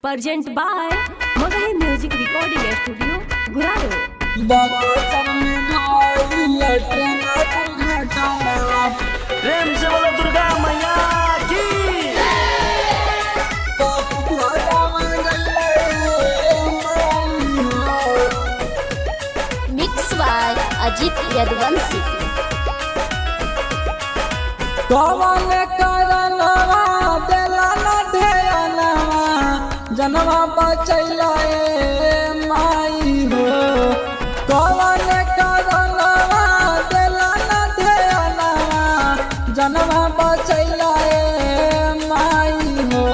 Present by Magahi music recording studio Guraro. प्रेम से बोलो दुर्गा मैया की। Mix by Ajit Yaduvanshi. कवन करनवा देला न ढेरनवा जनवा बचैला ए माई हो। कवन करनवा देला न ढेरनवा जनवा बचैला ए माई हो।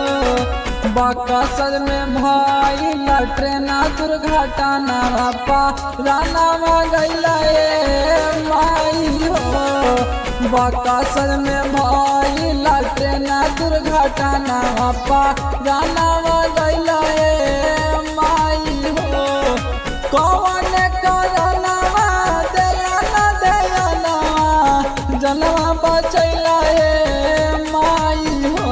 बकसर में भइल ट्रेन दुर्घटना पा रानावा गैला ए माई हो। बकसर में भइल ट्रेन दुर्घटना पा रानावा गैला ए माई हो। कौन करनवा देला न देलनवा जनवा बचैला ए माई हो।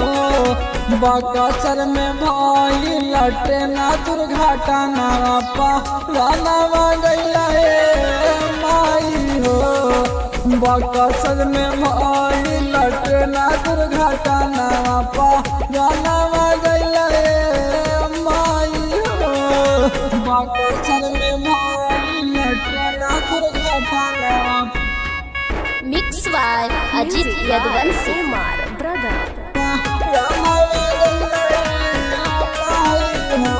बकसर में भइल ट्रेन दुर्घटना पा रानावा गैला ए माई हो। बकसर में भइल ट्रेन दुर्घटना पा रानावा गैला ए माई हो। बकसर में भइल ट्रेन दुर्घटना mix by Ajit Music by Yaduvanshi. Kumar brother. रानावा गैला ए माई हो।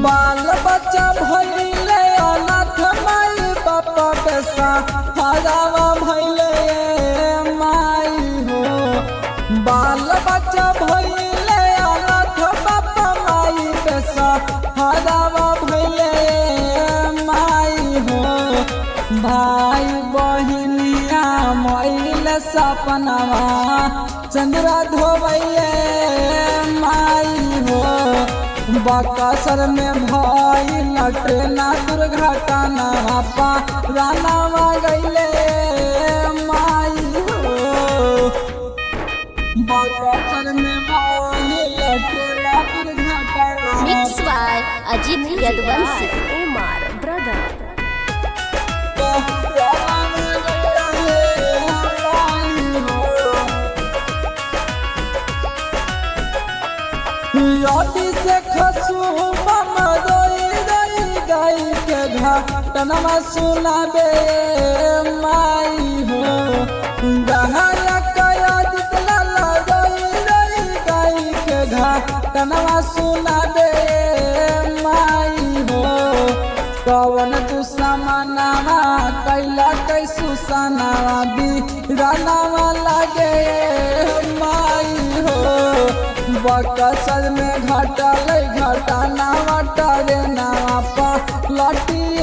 बाल बच्चा भइले अनाथ माई बाप पैसा हरावा भइले माई हो। बाल बच्चा भइले अनाथ बाप माई पैसा हरावा भइले माई हो। भाई बहिनिया मइल सपनावा चंद्रा धोबैले माई हो। बकसर में भइल ट्रेन दुर्घटना पा रानावा गैले माई हो। बकसर में भइल ट्रेन दुर्घटना mix by Ajit Music by Yaduvanshi. Kumar brother. पा रानावा गैले माई हो। यदि से खसु बम रोई रोई गाई के घटनमा सुनाबे माई हो। गहरा कया जितना रोई रोई गाई के घटनमा सुनाबे माई हो। कवन दुश्मनावा कैला कैसु सनावा बीरानावा लागे माई हो। बकसर में घटल घटना ट्रेनवा पा लटी